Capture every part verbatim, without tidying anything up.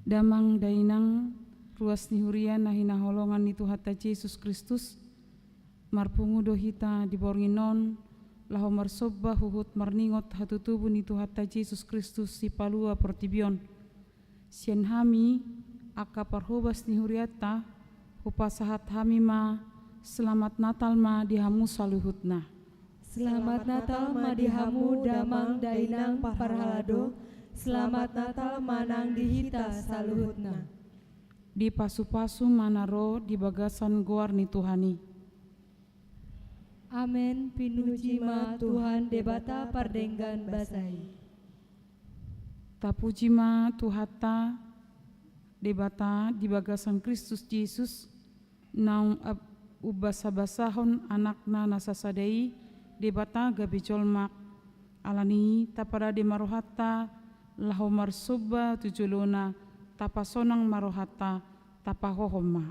Damang dainang, ruas ni huria na hinaholongan ni Tuhanta Jesus Kristus, marpungu do hita di borngin on, laho marsomba huhut marningot hatutubu ni Tuhanta Jesus Kristus sipalua portibi on. Sian hami, angka parhobas ni hurianta, hupasahat hami ma, selamat Natal ma di hamu saluhutna. Selamat Natal ma di hamu damang dainang parhalado, selamat Natal ma nang di hita saluhutna. Dipasupasu ma na ro di bagasan goar ni Tuhan i. Amen, pinuji ma Tuhan Debata pardenggan basa i. Tapuji ma Tuhanta Debata di bagasan Kristus Jesus, naung ab-, umbasabasahon Anakna na sasada i, Debata gabe jolma. Alani i taparade ma rohanta, laho marsomba tu jolona, tapasonang ma rohanta, tapahohom ma.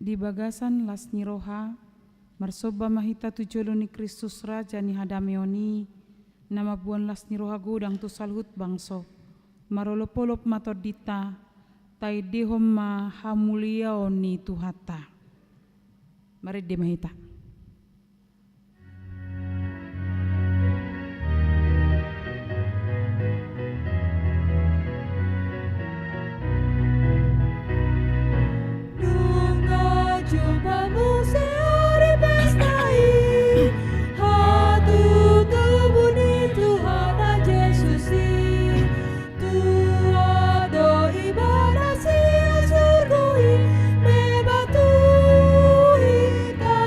Di bagasan las ni roha, marsomba ma hita tu jolo ni Kristus Raja ni hadameon i, na mamboan las ni roha godang tu saluhut bangso, marolopolop ma tondinta, taendehon ma hamuliaon ni Tuhanta. Marende ma hita. Nunga jumpa muse ari pesta i, hatutubu ni Tuhanta Jesus i. Tuat do Ibana sian surgo i, membahen tu hita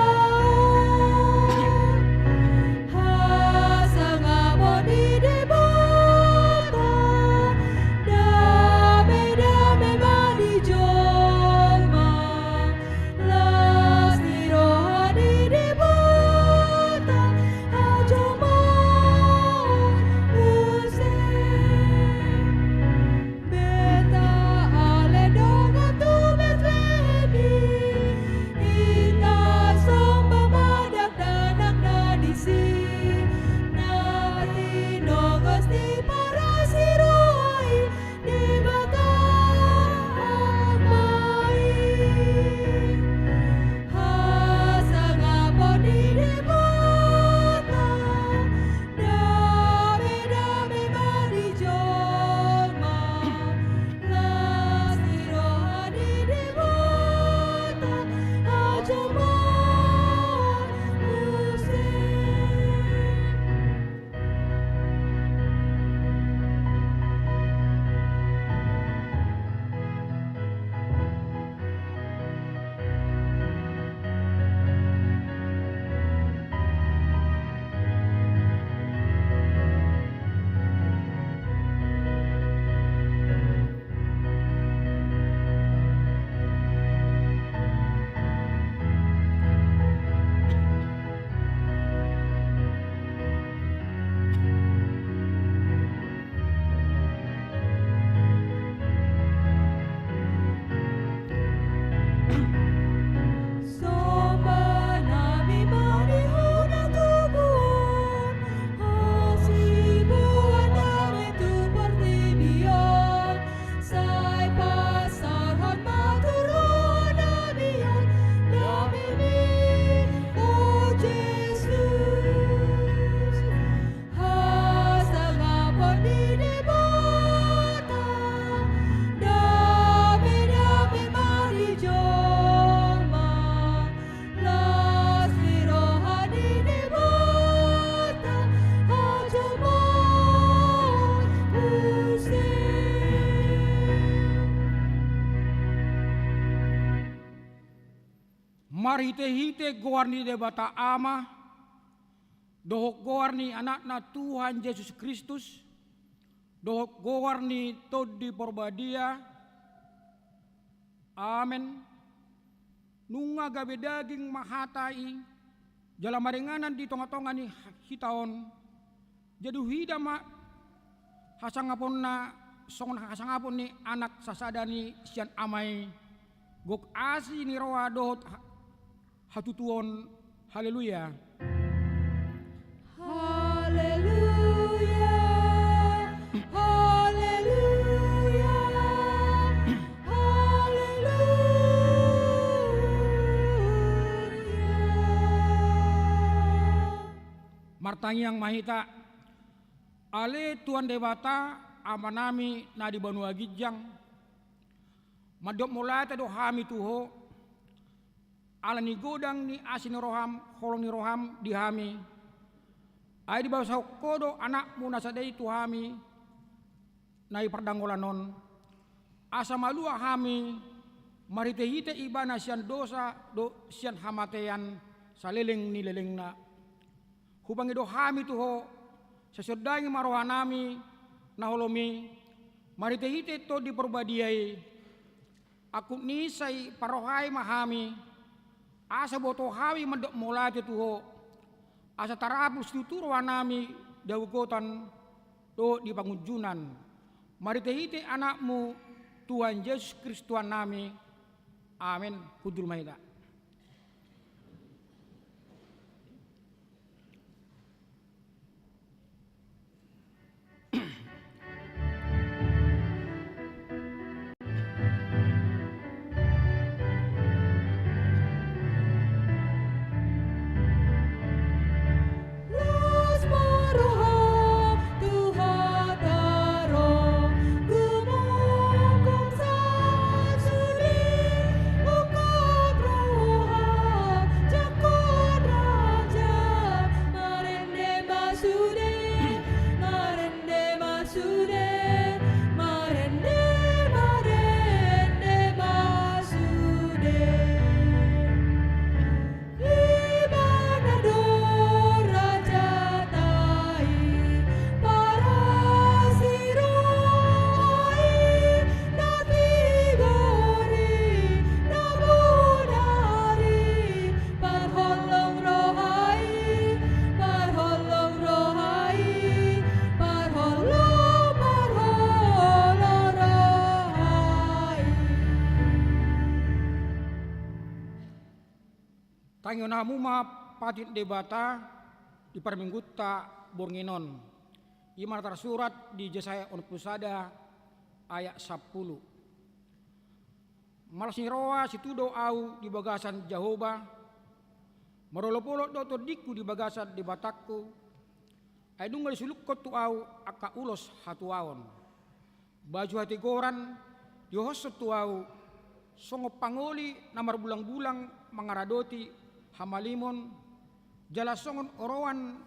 Marhitehite goar ni Debata Ama, dohot goar ni Anakna Tuhan Jesus Kristus, dohot goar ni Tondi Porbadia. Amen. Nunga gabe daging ma hata i, jala maringanan di tongatonga ni hita on. Jadi huida ma hasangaponna songon hasangapon ni anak sasada ni sian Ama i, gok asi ni roha dohot ha-, hatutuon. Haleluya. Haleluya. Haleluya. Haleluya. Martangiang ma hita. Ale Tuhan Debata, Amanami na di banua ginjang, mandok mauliate do hami tu Ho, ala ni godang ni asi ni roham, holong ni roham di hami. Ai dibasahon Ho do Anakmu na sada i tu hami, na di pardangolan on, asa malua hami marhitehite Ibana sian dosa dohot sian hamatean saleleng ni lelengna. Hupangido hami tu Ho, sai sondangi ma rohanami na holom i, marhitehite Tondi Porbadia i, angkup ni Isa i parrohai ma hami, asa boto hami mandok mauliate tu Ho, asa tarapul situtu rohanami di hagogotan dohot di pangunjunan, marhitehite Anakmu, Tuhan Jesus Kristus Tuhannami. Amen. Hundul ma hita. Parholong roha i, parholong roha i, parholong, parholong roha i. Tangihon hamu ma patik Debata di parminggunta borngin on. I ma na tarsurat di Jesaya onom pulu sada ayat sampulu. Malas ni roha situtu do ahu di bagasan Jahowa, marolopolop do tondingku di bagasan Debatangku, ai nunga disulunghon tu ahu angka ulos hatuaon. Baju hatigoran dihoshon tu ahu, songon pangoli na marbulangbulang mangaradoti hamalimon, jala songon oroan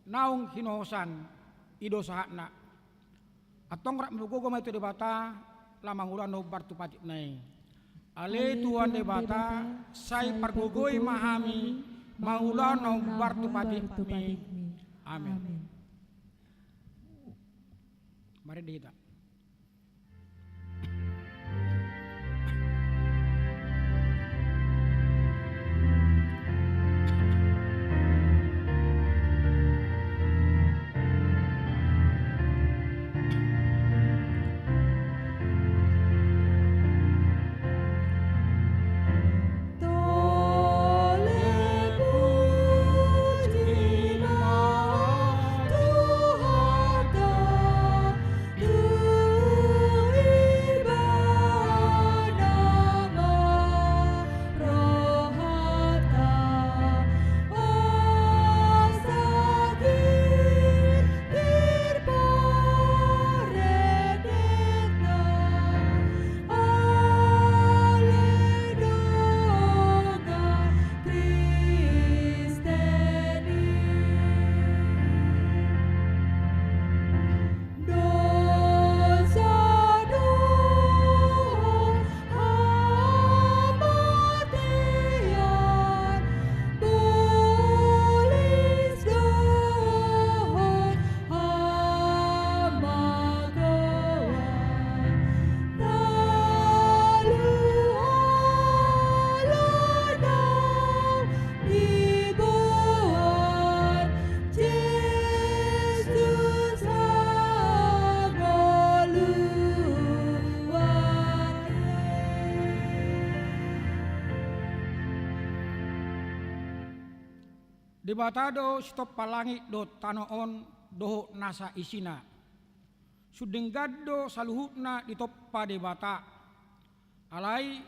naung hinohosan i do sahatna. Antong rap margogo ma hita tu Debata, laho mangula na hombar tu patikna i. Ale Tuhan Debata, sai pargogoi ma hami, mangula na hombar tu patikmi. Amen. Marende hita. Debata do sitompa langit dohot tano on dohot nasa isina. Sun denggan do saluhutna ditompa Debata. Alai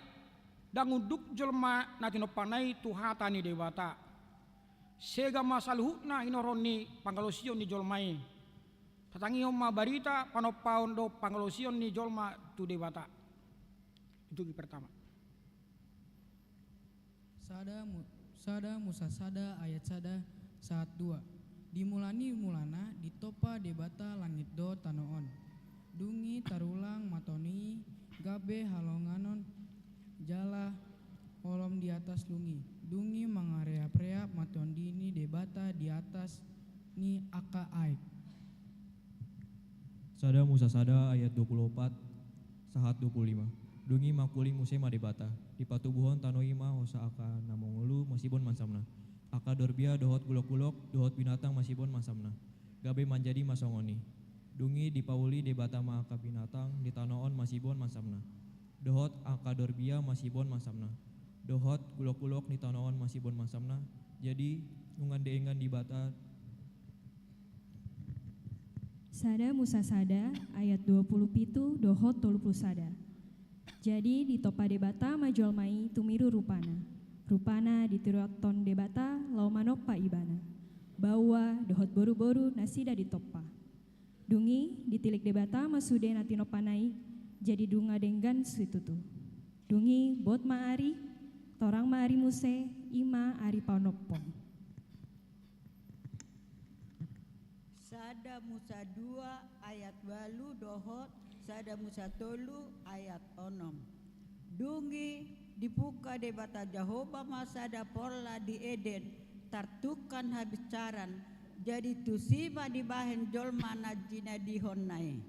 ndang unduk jolma na tinompana i tu hata ni Debata. Sega ma saluhutna hinorhon ni pangalaosion ni jolma i. Tatangihon ma barita panompaon dohot pangalaosion ni jolma tu Debata. Itu di pertama. Sada Mu-, Sada Musa sada ayat sada sahat dua. Di mula ni mulana ditompa Debata langit dohot tano on. Dung i tarulang ma tano i gabe halonganon jala holom di atas lung i. Dung i mangareapreap ma Tondi ni Debata di atas ni angka aek. Sada Musa sada ayat dua pulu opat sahat dua pulu lima. Dung i mangkuling muse ma Debata, dipatubuhon tano i ma hosa angka na mangolu masibon mansamna, angka dorbia dohot gulokgulok dohot binatang masibon mansamna, gabe manjadi ma songon i. Dung i dipauli Debata ma angka binatang ni tano on masibon mansamna, dohot angka dorbia masibon mansamna, dohot gulokgulok ni tano on masibon mansamna. Jadi nunga denggan Debata. Sada Musa sada ayat dua pulu pitu dohot tolu pulu sada. Jadi ditompa Debata ma jolma i tumiru rupana. Rupana ditiruathon Debata laho manompa ibana. Baoa dohot boruboru nasida ditompa. Dung i ditilik Debata ma sude na tinompana i, jadi nunga denggan situtu. Dung i bot ma ari, torang ma ari muse, i ma ari panompon. Sada Musa dua ayat ualu dohot sada Musa tolu ayat onom. Dung i dipungka Debata Jahowa ma sada porlak di Eden, tartukkan habinsaran, jadi tusi ma dibahen jolma na jinadihonna i.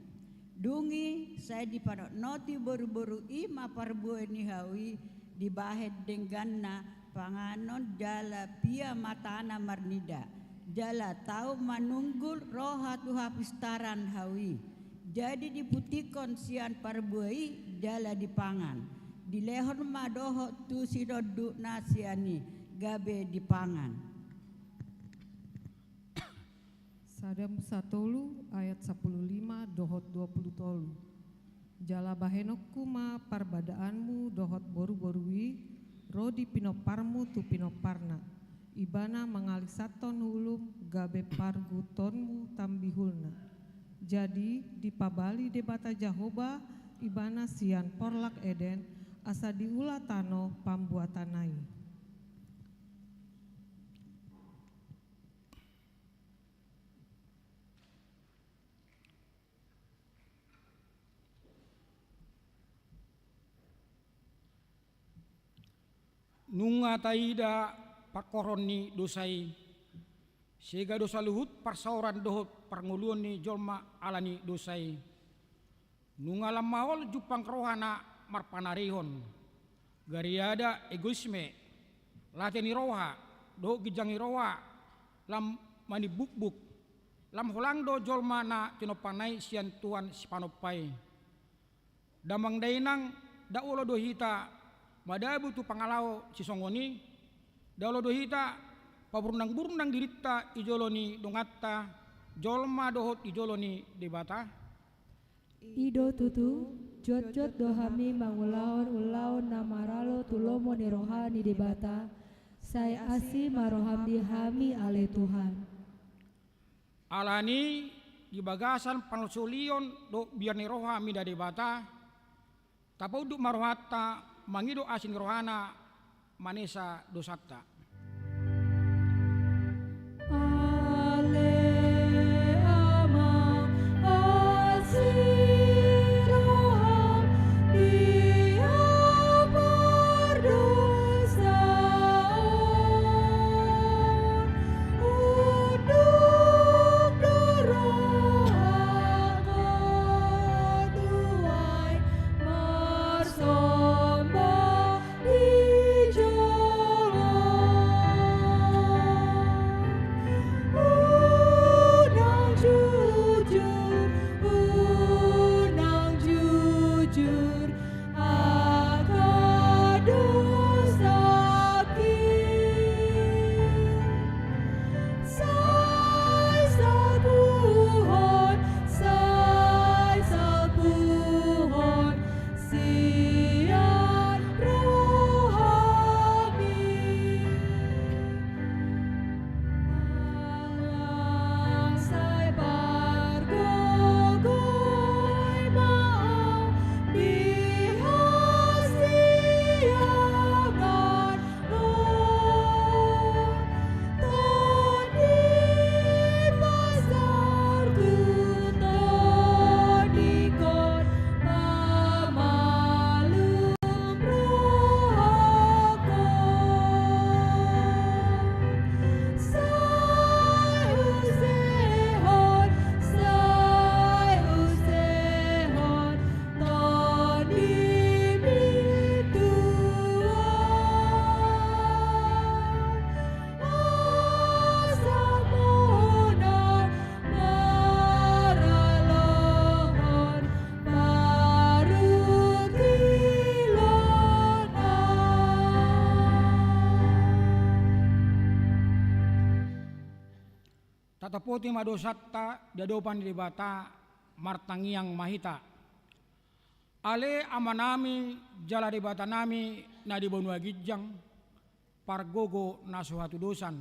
Dung i sai dipanotnoti boruboru i ma parbue ni hau i, dibahen dengganna panganon jala pia matana marnida, jala tau manunggul roha tu habinsaran hau i. Jadi diputikkon sian parbue i jala dipangan. Dilehon ma dohot tu sinondukna sian i gabe dipangan. Sada Musa tolu ayat sampulu lima dohot dua pulu tolu. Jala bahenonku ma parbadaanmu dohot boruboru i ro di pinomparmu tu pinomparna. Ibana mangalisathon ulum gabe pargutonmu tambihulna. Jadi dipabali Debata Jahowa ibana sian porlak Eden, asa diula tano pambuatanna i. Nunga taida pangkorhon ni dosa i, sega do saluhut parsaoran dohot parngoluon ni jolma ala ni dosa i. Nunga lam maol jumpang roha na marpanarihon, gariada egoisme, late ni roha, dohot ginjang ni roha, lam manimbukbuk, lam holang do jolma na tinompana i sian Tuhan Sipanompa i. Damang dainang, nda olo do hita madabu tu pangalaho sisongon i, nda olo do hita paburnangburnang dirinta i jolo ni donganta jolma dohot i jolo ni Debata? I do tutu, jotjot do hami mangulahon ulaon na maralo tu lomo ni roha ni Debata, sai asi ma roham di hami ale Tuhan. Alani di bagasan panolsolion dohot biar ni roha mida Debata, tapaunduk ma rohanta mangido asi ni rohana manesa dosanta. Ale Ama, asi roham di au pardosaon, unduk do rohangku tuai marsomba di jolo Tatopoti ma dosanta di adopan ni Debata, martangiang ma hita. Ale Amanami jala Debatanami na di banua ginjang, pargogo na so hatudosan.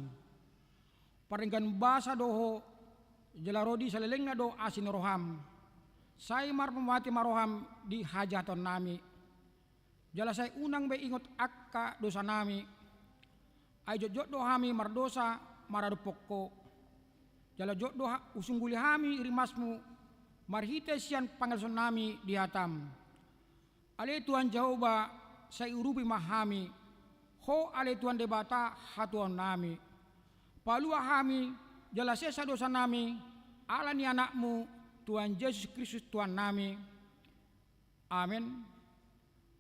Pardenggan basa do Ho, jala ro di salelengna do asi ni roham. Sai marpamuati ma roham di hajahatonnami. Jala sai unang be ingot angka dosanami. Ai jotjot do hami mardosa maradophon Ho. Jala jot do ha-, husungguli hami rimasmu marhite sian pangalosonnami di hatam. Ale Tuhan Jahowa, sai urupi ma hami. Ho ale Tuhan Debata hatuaonnami. Palua hami, jala sesa dosanami, ala ni Anakmu, Tuhan Jesus Kristus Tuhannami. Amen.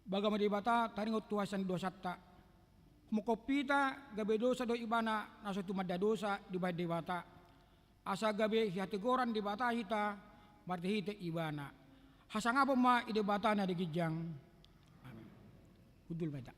Bagama Debata taringot tu hasesaan dosanta. Mongkop hita gabe dosa do ibana na so tumanda dosa dibahen Debata. Asa gabe hatigoran Debata hita marhitehite ibana. Hasangapon ma i Debata na di ginjang. Amen. Hundul ma hita.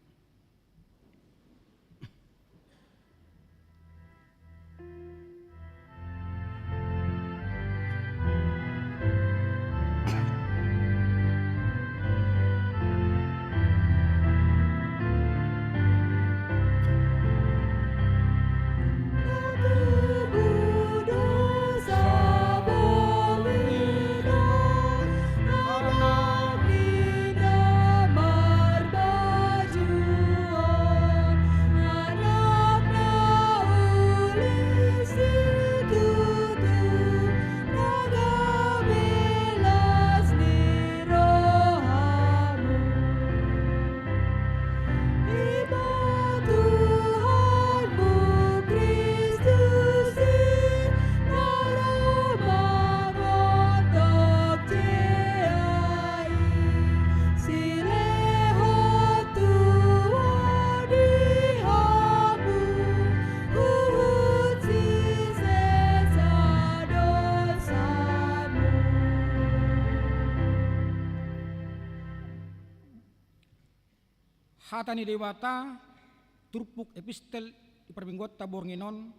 Hata ni Debata, turpuk epistel di parmingguanta borngin on,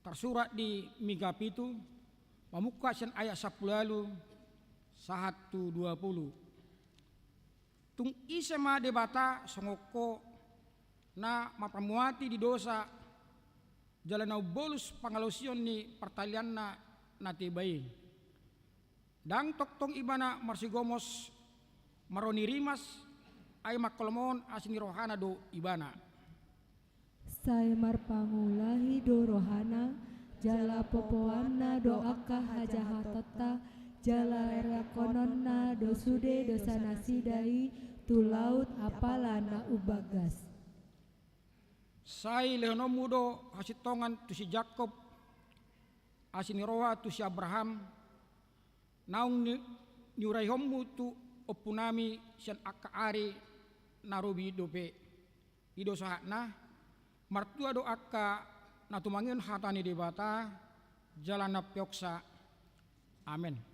tarsurat di Minggu pitu, mamungka sian ayat sampulu ualu sahat tu dua pulu. Tung ise ma Debata songon Ho, na marpamuati di dosa, jala na umbolus pangalaosion ni partalianna na teba i. Ndang tongtong ibana marsigomos, maroni rimas, ai mangkolomohon asi ni rohana do ibana. Sai marpangulahi do rohana, jala popoanna do angka hajahatonta, jala rariangkononna do sude dosanasida i tu laut apala na umbagas. Sai lehononmu do hasintongan tu si Jakob, asi ni roha tu si Abraham, naung ni-, niuraihonmu tu ompunami sian angka ari na robi dope. I do sahatna, martua do angka na tumangihon hata ni Debata, jala na peoksa. Amen.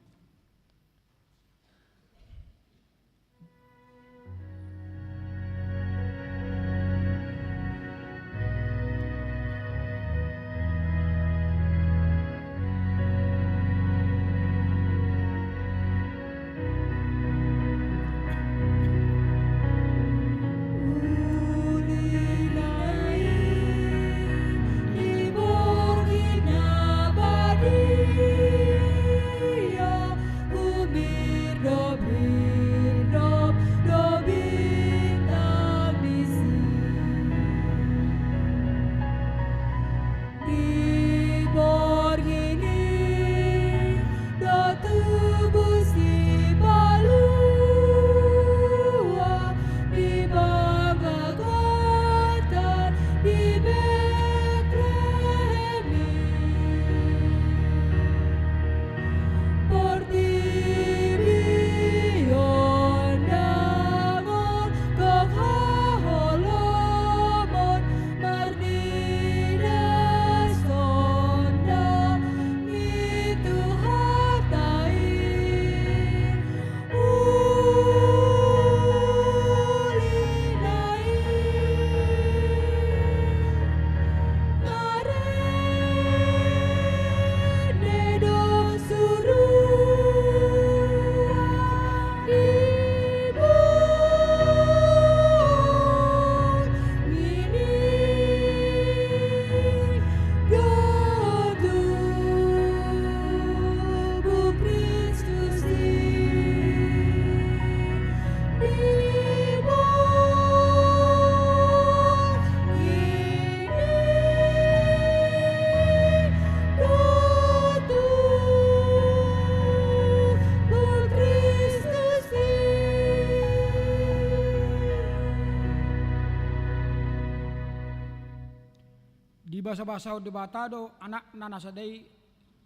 Dibasabasahon Debata do Anakna na sada i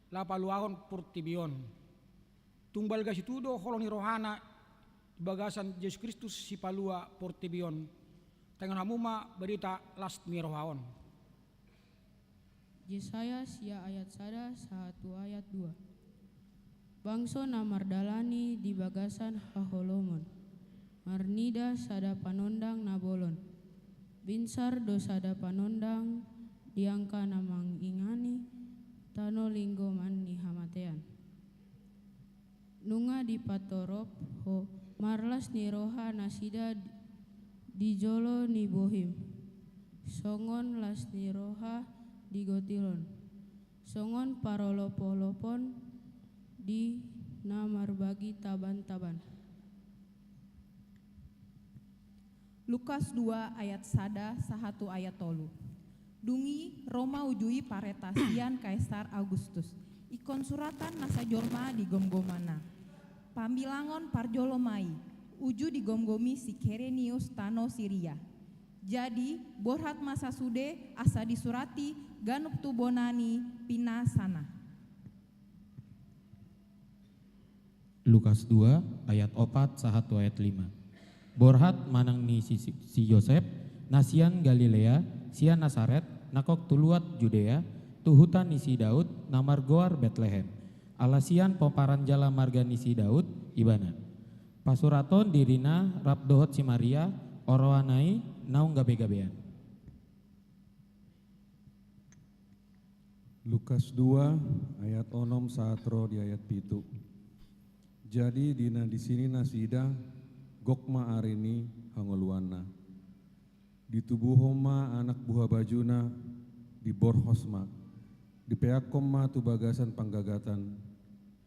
laho paluahon portibi on. Tung balga situtu do holong ni rohana di bagasan Jesus Kristus sipalua portibi on. Taringot hamu ma barita las ni roha on. Jesaya sia ayat sada sahat tu ayat dua. Bangso na mardalani di bagasan haholomon, marnida sada panondang na bolon. Binsar do sada panondang di angka na mangingani tano linggoman ni hamatean. Nunga dipatorop Ho marlas ni roha nasida di jolo ni bohim, songon las ni roha di gotilon, songon parolopolopon di na marbagi tabantaban. Lukas dua ayat sada sahat tu ayat tolu. Dung i ro ma uju i parenta sian Kaisar Augustus, ingkon suratan nasa jolma di gomgomanna. Pambilangon parjolo ma i, uju digomgomi si Kirenius tano Siria. Jadi borhat ma sasude asa disurati ganup tu bona ni pinasana. Lukas dua ayat opat sahat tu ayat lima. Borhat manang ni si, si, si Josep, na sian Galilea, sian Nasaret, nangkok tu luat Judea, tu huta ni si Daud, na margoar Betlehem. Ala sian pomparan jala marga ni si Daud, ibana. Pasuraton dirina rap dohot si Maria, oroana i naung gabegabean. Lukas dua ayat onom sahat ro di ayat pitu. Jadi di na disi ni nasida, gok ma ari ni hangoluanna. Ditubuhon ma anak buhabajuna, diborhos ma, dipeakkon ma tu bagasan panggagatan,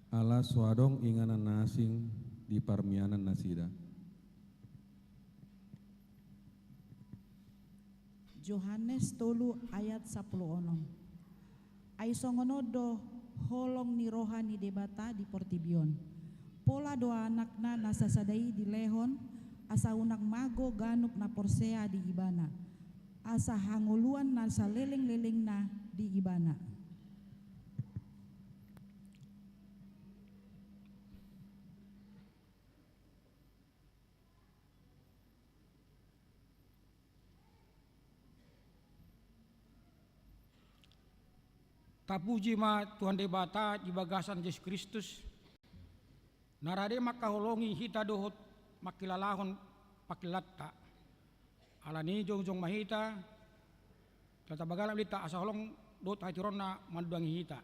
ala so adong inganan na asing di parmianan nasida. Johannes tolu ayat sampulu onom. Ai songon on do holong ni roha ni Debata di portibi on. Pola do Anakna na sasada i dilehon, asa unang mago ganup na porsea di Ibana, asa hangoluan na salelenglelengna di Ibana. Tapuji ma Tuhan Debata di bagasan Jesus Kristus, na rade mangkaholongi hita dohot mangkilalahon pangkilalaanta. Alani i jongjong ma hita, tatambagala ma hita asa holong dohot hatiuronNa manduangi hita.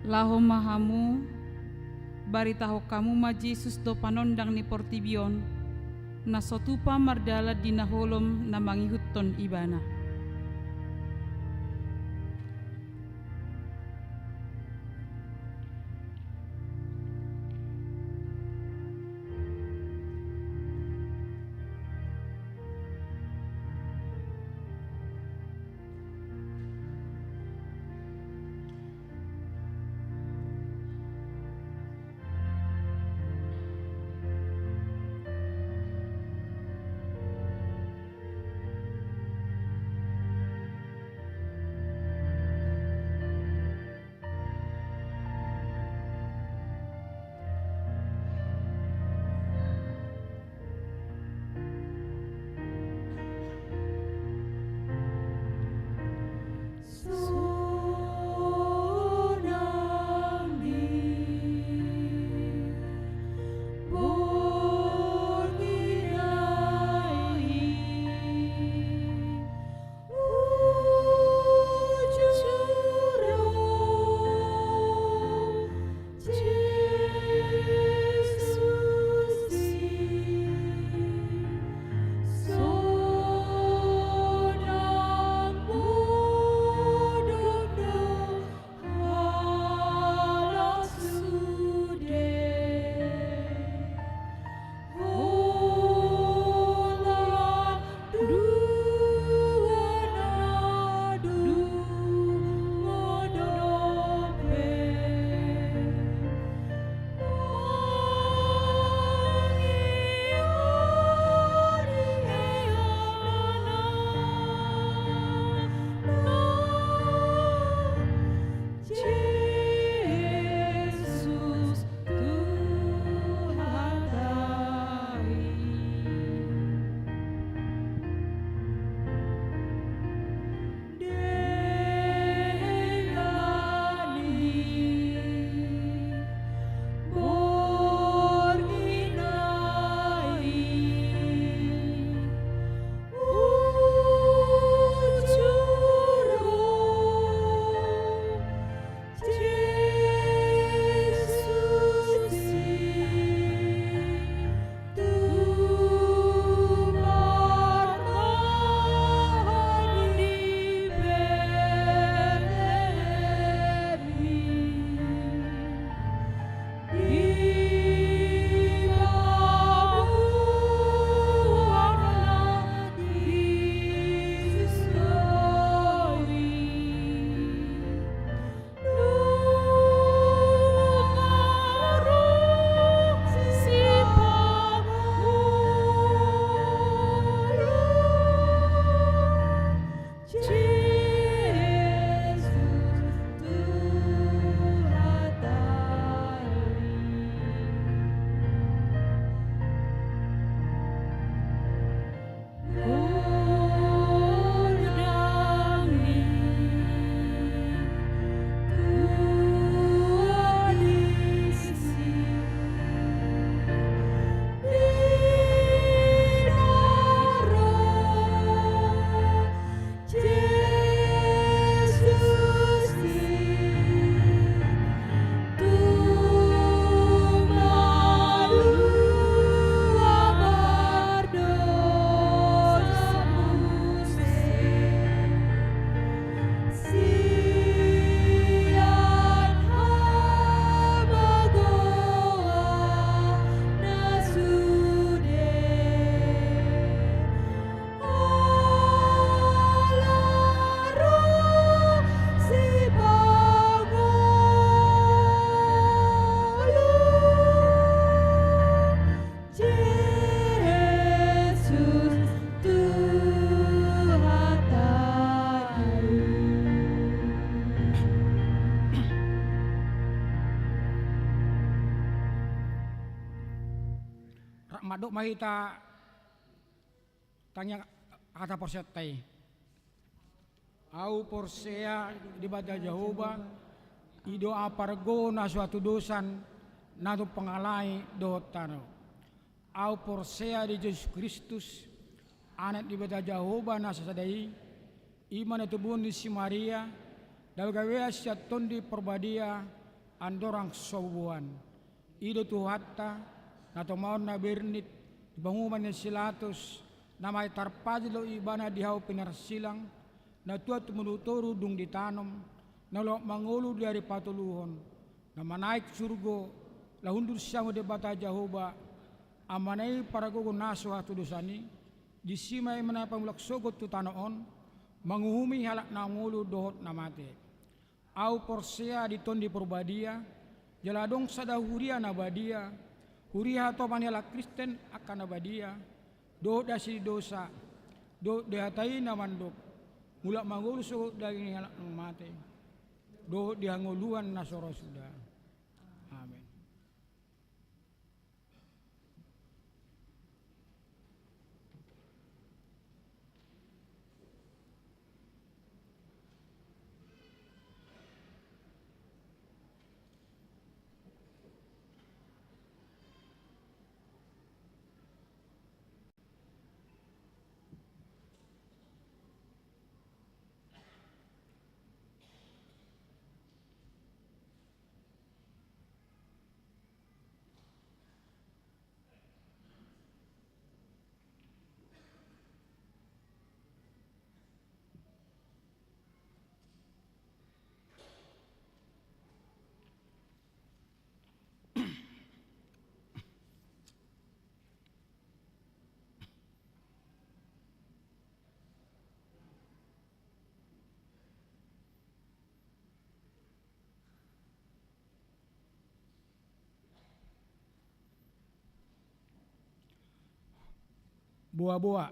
Laho ma hamu, baritahon hamu ma Jesus do panondang ni portibi on, na so tupa mardalan di na holom na mangihuthon Ibana. Rap mandok ma hita. Tangiang hata porsenta i. Ahu porsea Debata Jahowa, i do ampargo na so hatudosan, na tumpak langit dohot tano. Ahu porsea di Jesus Kristus, Anak Debata Jahowa na sasada i, i ma na tubuhon ni si Maria, na gabean sian Tondi Parbadia, andorang so boan. I do Tuhanta, na tomaon na bernit, di panguhuman ni si Pilatus, na mate tarpajal do ibana di hau pinarsilang, na tuat manorunoru dung ditanom, na laho mangolu di ari patoluhon, na manaek surgo, laho hundul sian Debata Jahowa, Amana i paragogo na so hatudosan i, disi ma ibana pamulak sogot tu tano on, manguhumi halak na ngolu dohot na mate. Ahu porsea di Tondi Parbadia, jala adong sada huria na badia, huria hatopan ni halak Kristen angka na badia, dohot di asi ni dosa, dohot di hata i na mandok, mulak mangolu sogot daging ni halak na mate, dohot di hangoluan na so ro suda. Amen. Boaboa.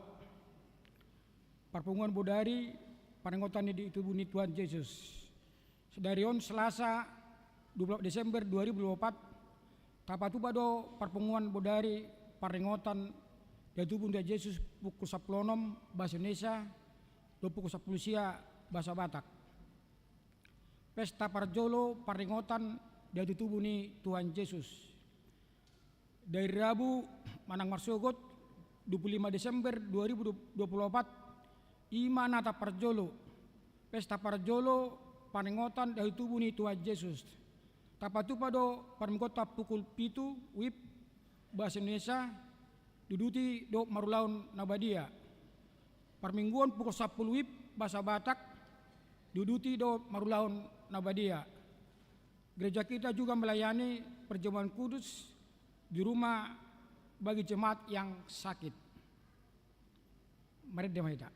Parpunguan bodari, paringotan ni tubu ni Tuhan Jesus. Sadari on Selasa, dua puluh Desember dua ribu dua puluh empat, tapatupa do parpunguan bodari paringotan di tubu ni Tuhan Jesus pukul sampulu onom bahasa Indonesia, dohot pukul sampulu sia bahasa Batak. Pesta parjolo paringotan di hatutubu ni Tuhan Jesus. Dari Rabu manang marsogot, dua puluh lima Desember dua ribu dua puluh empat, i ma na taparjolo. Pesta parjolo paringotan di hatutubu ni Tuhan Jesus. Tapatupa do parmingguonta pukul pitu wib bahasa Indonesia, diuduti dohot marulaon na badia. Parmingguon pukul sampulu wib bahasa Batak, diuduti dohot marulaon na badia. Gereja kita juga melayani perjamuan kudus di rumah bagi jemaat yang sakit. Marende ma hita.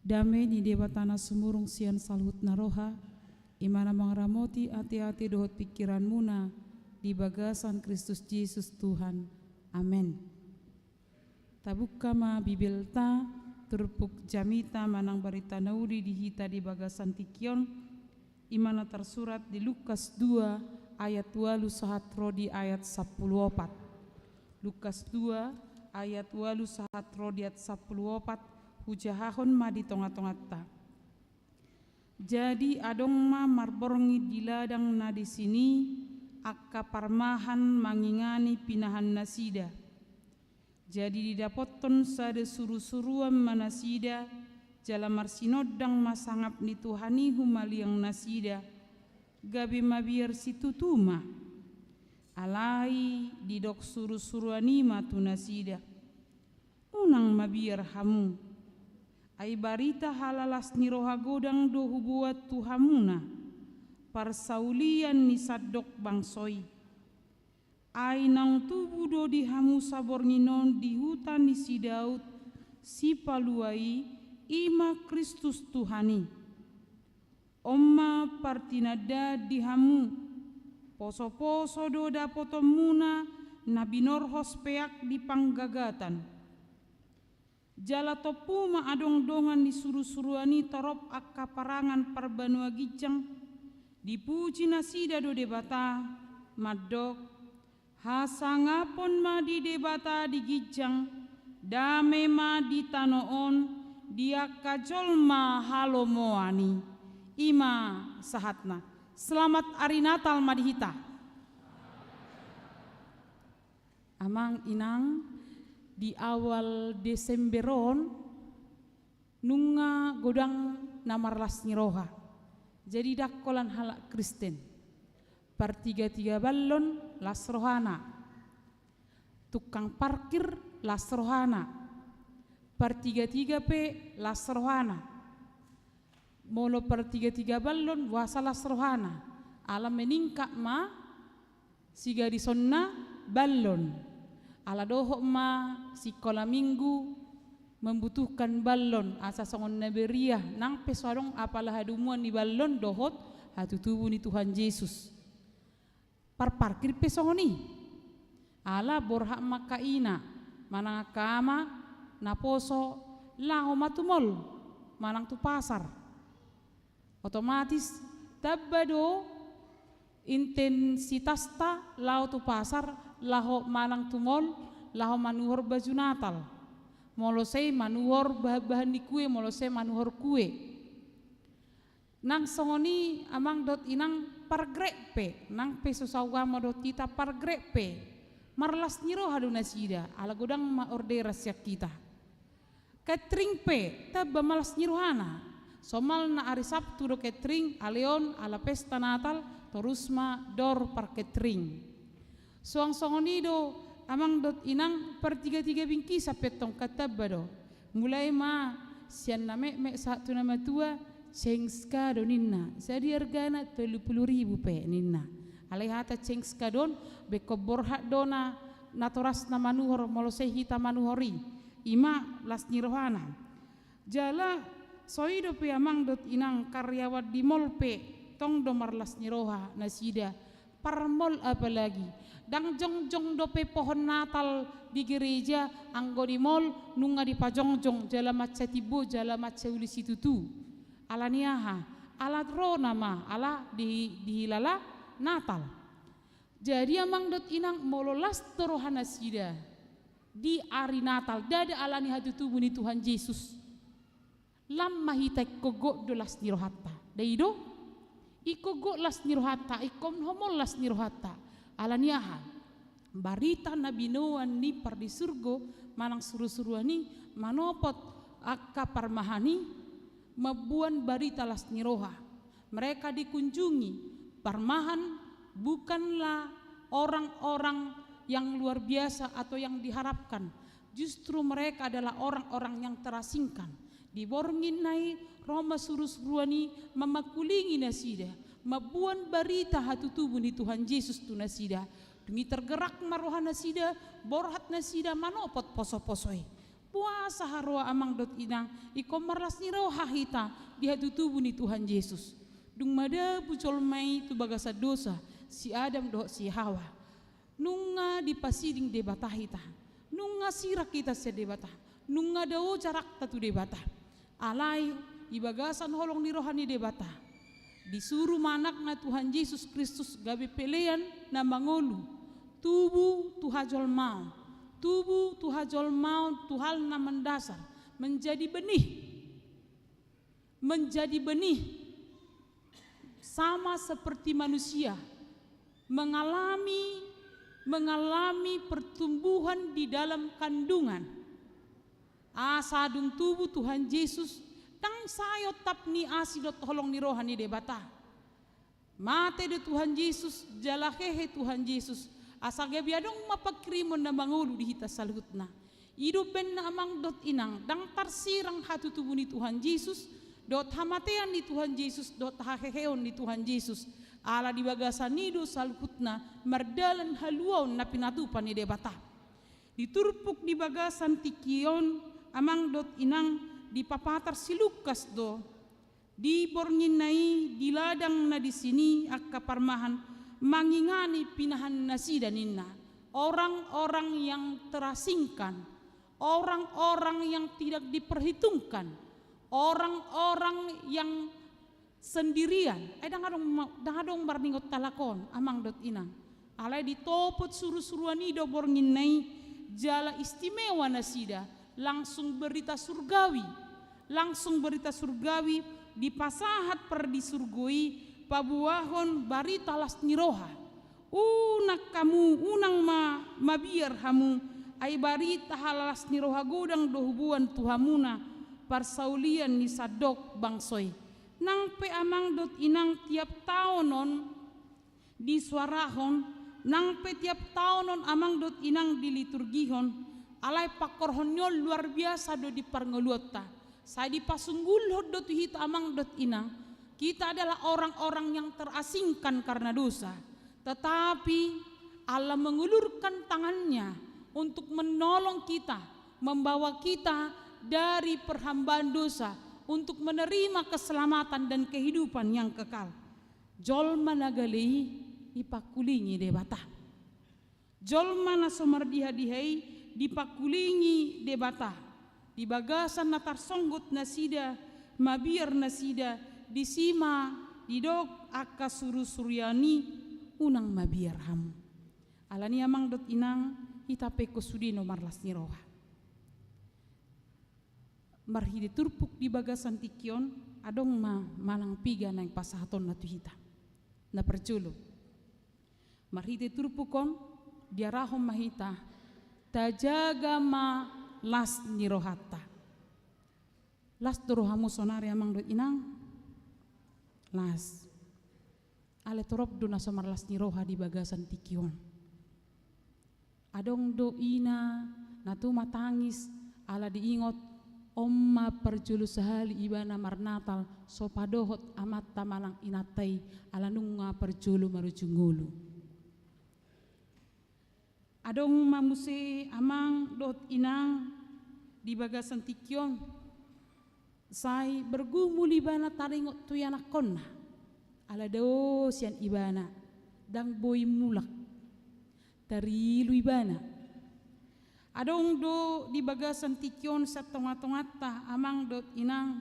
Dame ni Debata na sumurung sian saluhutna roha, i ma na mangaramoti ateate dohot pingkiranmuna di bagasan Kristus Jesus Tuhan. Amen. Tabuka ma Bibelta, turpuk jamita manang barita na uli di hita di bagasan tingki on, i ma na tarsurat di Lukas dua ayat ualu sahat ro di ayat sampulu opat. Lukas dua ayat ualu sahat ro di ayat sampulu opat, hujahahon ma di tongatonganta. Jadi adong ma marborngin di ladang na disi i angka parmahan mangingani pinahannasida. Jadi didapothon sada surusuruan ma nasida, jala marsinondang ma sangap ni Tuhan i humaliang nasida, gabe mabiar situtu ma. Alai didok surusuruan i ma tu nasida: Unang mabiar hamu. Ai barita halalas ni roha godang do huboan tu hamuna, parsaulian ni sandok bangso i. Ai naung tubu do di hamu saborngin on di huta ni si Daud Sipalua i, i ma Kristus Tuhan i. On ma partinandaan di hamu: Posoposo do dapotonmuna na binorhos peak di panggagatan. Jala tompu ma adong dongan ni surusuruan i torop angka parangan parbanua ginjang, dipuji nasida do Debata, mandok: Hasangapon ma di Debata di ginjang, dame ma di tano on, di angka jolma halomoan i. I ma sahatna. Selamat Ari Natal ma di hita. Amang inang, di awal Desember on, nunga godang na marlas ni roha. Jadi ndang holan halak Kristen. Partigatiga ballon las rohana. Tukang parkir las rohana. Partigatiga pe las rohana. Molo partigatiga ballon, boasa las rohana? Ala meningkat ma sigadisonna ballon. Ala dohot ma sikola minggu membutuhkan ballon, asa songon na beriah, nang pe so adong apala hadomuan ni ballon dohot hatutubu ni Tuhan Jesus. Parparkir pe songon i. Ala borhat ma angka ina manang angka ama naposo laho ma tu mol manang tu pasar. Otomatis tamba do intensitasta laho tu pasar, laho manang tu mol, laho manuhor baju Natal. Molo sai manuhor bahan-bahan ni kue, molo sai manuhor kue. Nang songon i amang dohot inang, pargrek pe, nang pe so saugama dohot hita, pargrek pe marlas ni roha do nasida, ala godang ma orderan sian hita. Catering pe tamba malas ni rohana. Somalna ari Sabtu do catering, ale on ala pesta Natal, torus ma dor par catering. Suang songon i do amang dohot inang, partigatiga bingkisan pe tong tamba do. Mulai ma sian na metmet sahat tu na matua, cengska do ninna. Jadi argana tolu pulu ribu pe ninna. Alai hata cengska do on, bengkon borhat do na, natorasna manuhor, molo sai hita manuhor i. I ma las ni rohana. Jala so i dope amang dohot inang, karyawan di mol pe tong do marlas ni roha nasida. Par mol apalagi. Ndang jongjong dope pohon Natal di gereja, anggo di mol nunga dipajongjong, jala mansai timbo, jala mansai uli situtu. Ala ni aha? Ala ro nama, ala di, dihilala Natal. Jadi amang dohot inang, molo las do roha nasida di ari Natal, ndada ala ni hatutubu ni Tuhan Jesus, lam ma hita ingkon gok do las ni rohanta. Nda i do? Ingkon gok las ni rohanta, ingkon homol las ni rohanta. Ala ni aha? Barita na binoan ni pardisurgo manang surusuruan i manopot angka parmahan i mamboan barita las ni roha. Mereka dikunjungi parmahan bukanlah orang-orang yang luar biasa atau yang diharapkan. Justru mereka adalah orang-orang yang terasingkan. Di borngin na i ro ma surusuruan i mamangkulingi nasida, mamboan barita hatutubu ni Tuhan Jesus tu nasida. Dung i tergerak ma roha nasida, borhat nasida manopot posoposo i. Puasa haroa amang dohot inang, ingkon marlas ni roha hita di hatutubu ni Tuhan Jesus. Dung madabu jolma i tu bagasan dosa, si Adam dohot si Hawa, nunga dipasiding Debata hita, nunga sirang hita sian Debata, nunga dao jarakta tu Debata. Alai di bagasan holong ni roha ni Debata, disuru ma anakna Tuhan Jesus Kristus gabe pelean na mangolu, tubu tu hajolmaon, tubu tu hajolmaon tu hal na mendasar, menjadi benih, menjadi benih sama seperti manusia, mengalami, mengalami pertumbuhan di dalam kandungan. Asa dung tubu Tuhan Jesus, ndang sai otap ni asi dohot holong ni roha ni Debata. Mate do Tuhan Jesus, jala hehe Tuhan Jesus, asa gabe adong ma panghirimon na mangolu di hita saluhutna. I do umbahen na amang dohot inang, ndang tarsirang hatutubu ni Tuhan Jesus, dohot hamatean ni Tuhan Jesus, dohot haheheon ni Tuhan Jesus. Ala di bagasan i do saluhutna mardalan haluaon na pinatupa ni Debata. Di turpuk di bagasan tingki on, amang dohot inang, dipapatar si Lukas do, di bornginna i, di ladang na disi ni angka parmahan, mangingani pinahan nasida ninna. Orang-orang yang terasingkan, orang-orang yang tidak diperhitungkan, orang-orang yang sendirian. Ai ndang adong ma-, ndang adong marningot halak on, amang dohot inang. Alai ditopot surusuruan i do bornginna i, jala istimewa nasida, langsung berita surgawi. Langsung berita surgawi dipasahat pardisurgo i, paboahon barita las ni roha. Unang hamu, unang ma, mabiar hamu, ai barita las ni roha godang do huboan tu hamuna parsaulian ni sandok bangso i. Nang pe amang dohot inang tiap taon on disuarahon, nang pe tiap taon on amang dohot inang diliturgihon, alai pangkorhon ni on luar biasa do di parngoluonta. Sai dipasunggulhon do tu hita amang dohot inang, kita adalah orang-orang yang terasingkan karena dosa. Tetapi Allah mengulurkan tangannya untuk menolong kita, membawa kita dari perhambaan dosa untuk menerima keselamatan dan kehidupan yang kekal. Jolma na gale i dipangkulingi Debata. Jolma na so mardiha-diha i dipangkulingi Debata. Di bagasan na tarsonggot nasida, mabiar nasida, disi ma didok angka surusuruan i, unang mabiar hamu. Alani i amang dohot inang, hita pe ingkon sude na marlas ni roha. Marhite turpuk di bagasan tingki on, adong ma manang piga naeng pasahatonna tu hita. Na parjolo, marhite turpuk on diarahon ma hita, tajaga ma las ni rohanta. Las do rohamu saonari amang dohot inang? Las. Alai torop do na so marlas ni roha di bagasan tingki on. Adong do ina na tumatangis ala diingot, on ma parjolo sahali ibana marnatal so padohot amanta manang inanta i, ala nunga parjolo marujung ngolu. Adong ma muse amang dohot inang di bagasan tingki on, sai bergumul ibana taringot tu ianakhonna, ala dao sian ibana, ndang boi mulak, tarilu ibana. Adong do di bagasan tingki on sian tongatonganta amang dohot inang,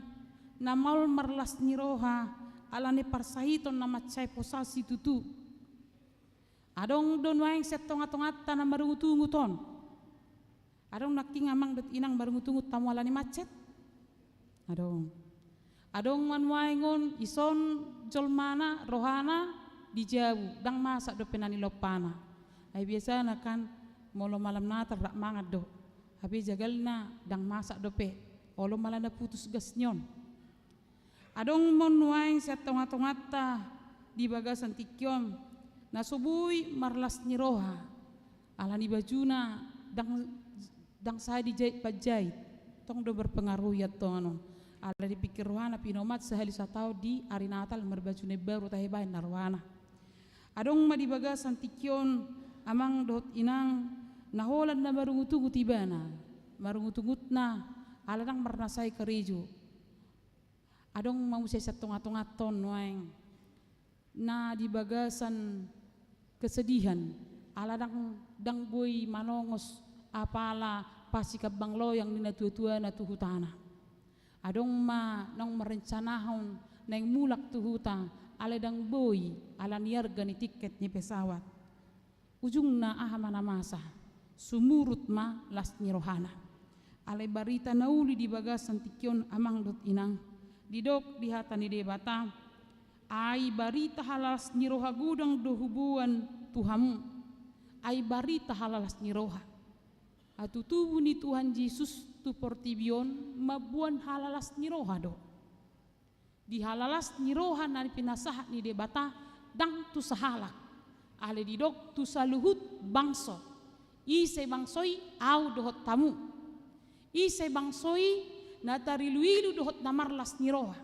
na maol marlas ni roha, ala ni parsahiton na mansai posan situtu. Adong do nuaeng sian tongatonganta na marungutungut on. Adong nangkin amang dohot inang marungutungut hamu ala ni macet? Adong. Adong ma nuaeng on ison jolmana, rohana di jabu, ndang masak dope na nilompana. Ai biasana kan, molo malam Natal rap mangan do. Hape jagalna ndang masak dope, olo ma ala na putus gas ni on. Adong ma nuaeng sian tongatonganta di bagasan tingki on, na so boi marlas ni roha, ala ni bajuna ndang, ndang sai dijait panjait, tong do berpengaruh i antong on. Ala dipikir rohana pinomat sahali sataon di ari Natal marbaju na imbaru tahe baen na rohana. Adong ma di bagasan tingki on amang dohot inang, na holan na marungutungut ibana. Marungut-ungutna, ala ndang marnasai karejo. Adong ma muse sian tonga-tonganton nuaeng na di bagasan kesedihan, ala ndang, ndang boi manongos apala pasikambang loyang ni natua-tuana tu hutana. Adong ma naung marencanahon naeng mulak tu huta, alai ndang boi ala ni arga ni tiket ni pesawat. Ujungna aha ma na masa? Sumurut ma las ni rohana. Alai barita na uli di bagasan tingki on, amang dohot inang, didok di hata ni Debata: Ai barita halalas ni roha godang do huboan tu hamu. Ai barita halalas ni roha. Ahu tubu ni Tuhan Jesus tu portibi on mamboan halalas ni roha do. Di halalas ni roha na pinasahat ni Debata ndang tu sahalak, alai didok tu saluhut bangso. Ise bangso i? Ahu dohot hamu. Ise bangso i na tarilu-ilu dohot na marlas ni roha?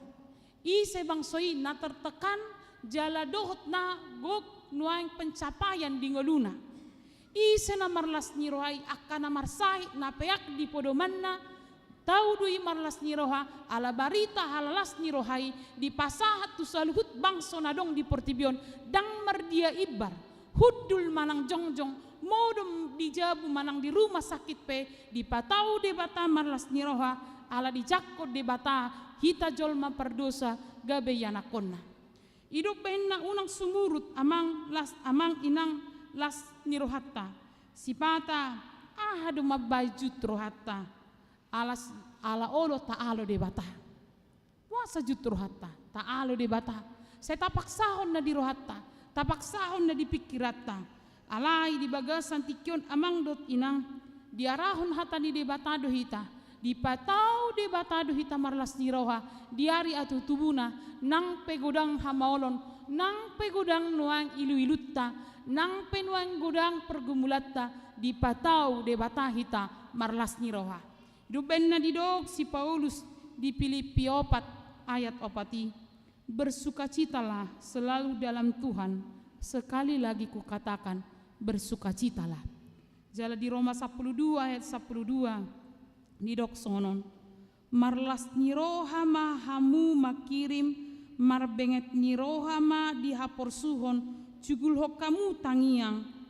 Ise bangso i na tertekan jala dohot na gok nuaeng pencapaian di ngoluna? Ise na marlas ni roha i? Angka na marsahit na peak di podomanna, tau do i marlas ni roha, ala barita halalas ni roha i dipasahat tu saluhut bangso na adong di portibi on, ndang mardia imbar, hundul manang jongjong, modom di jabu manang di rumah sakit pe, dipatau Debata marlas ni roha, ala dijangkon Debata hita jolma pardosa gabe ianakkonna. I do umbahen na unang sumurut, amang las, amang inang, las ni rohanta. Sipata, aha do mambahen jut rohanta? Alas, ala olo taalo Debata. Boasa jut rohanta? Taalo Debata. Sai tapaksahon na di rohanta, tapaksahon na di pingkiranta. Alai di bagasan tingki on, amang dohot inang, diarahon hata ni Debata do hita, dipatau Debata do hita marlas ni roha di ari ahu tubuna, nang pe godang hamaolon, nang pe godang nuaeng ilu-ilunta, nang pe nuaeng godang pergumulanta, dipatau Debata hita marlas ni roha. I do umbahen na didok si Paulus di Pilippi opat ayat opat i: Bersukacitalah selalu dalam Tuhan, sekali lagi kukatakan, bersukacitalah. Jala di Roma sampulu dua ayat sampulu dua didok songon on: Marlas ni roha ma hamu mangkirim, marbenget ni roha ma di haporsuhon, cugulhon hamu tangiang.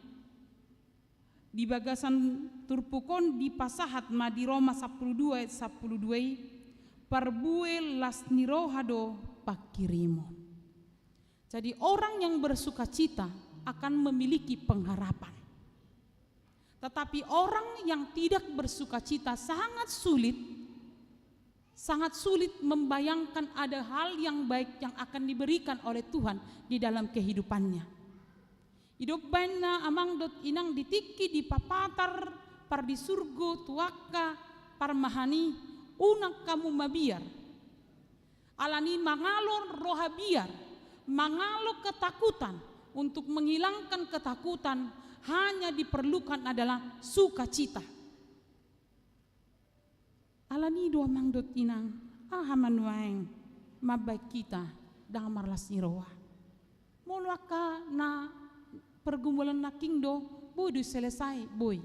Di bagasan turpuk on dipasahat ma di Roma sampulu dua ayat sampulu dua i, parbue las ni roha do pangkirimon. Jadi, orang yang bersukacita akan memiliki pengharapan. Tetapi orang yang tidak bersukacita sangat sulit, sangat sulit membayangkan ada hal yang baik yang akan diberikan oleh Tuhan di dalam kehidupannya. I do umbahen na, amang dohot inang, di tingki dipapatar pardisurgo tu angka parmahan i, unang hamu mabiar. Alani mangalo roha biar, mangalo ketakutan, untuk menghilangkan ketakutan hanya diperlukan adalah sukacita. Alani do, amang dohot inang, aha ma nuaeng mambahen hita ndang marlas ni roha? Molo angka na pergumulan nangkin do, boi do selesai, boi.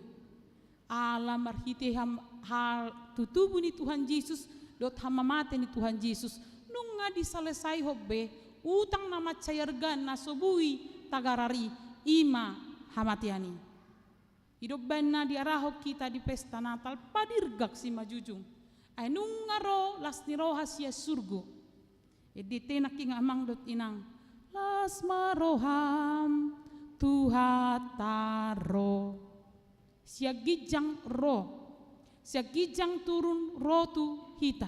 Ala marhite ham-, hal tutubu ni Tuhan Jesus dohot hamamate ni Tuhan Jesus, nunga diselesaihon be utang na mansai arga na so boi tagarar i, i ma hamatean i. I do umbahen na diarahon hita di pesta Natal, padirgak simanjujung. Ai nunga ro las ni roha sian surgo. Ende nangkin, amang dohot inang, las ma roham, Tuhanta ro. Sian ginjang ro, sian ginjang turun ro tu hita.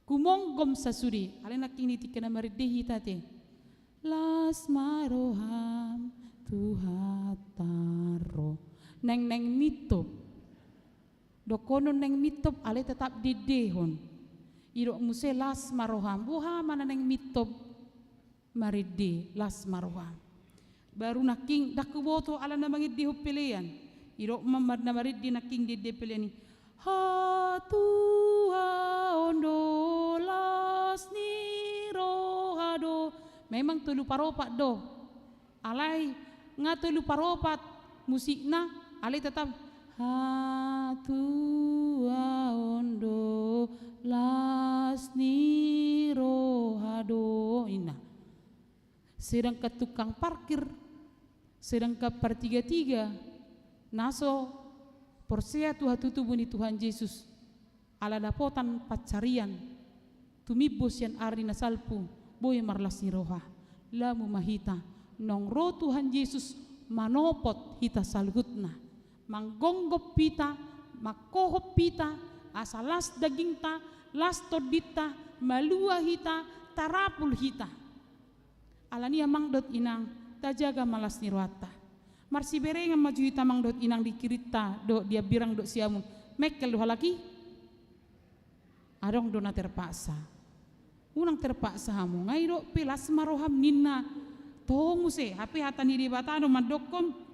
Gumonggom sasude, alai nangkin di tingki na marende hita te. Las ma roham, Tuhanta ro. Naeng-naeng mintop. Dohonon naeng mintop, alai tetap diendehon. Didok muse las ma roham. Boha ma na naeng mintop? Marende, las ma roham. Baru nangkin, ndang huboto ala na mangendehon pelean. Didok ma, ma, na marende nangkin di ende pelean i: Hatuaon do, las ni roha do. Memang tolu paropat do. Alai nga tolu paropat musikna, alai tetap hatu las ni roha do, ninna. Sedangkan tukang parkir, sedangkan partiga-tiga, na so porsea tu hatutubu ni Tuhan Jesus, ala dapotan pansarian, tumimbo sian ari na salpu, boi marlas ni roha. Lamu ma hita, naung ro Tuhan Jesus manopot hita saluhutna. Manggonggop hita, manghohop hita, asa las dagingta, las tondinta, malua hita, tarapul hita. Alani i amang dohot inang, tajaga ma las ni rohanta. Marsiberengan ma jo hita amang dohot inang di kirinta, dohot di hambirang dohot siamun. Mengkel do halak i? Adong do na terpaksa. Unang terpaksa hamu, nga i dope las ma roham ninna. Toho muse, hape hata ni Debata do mandokkon.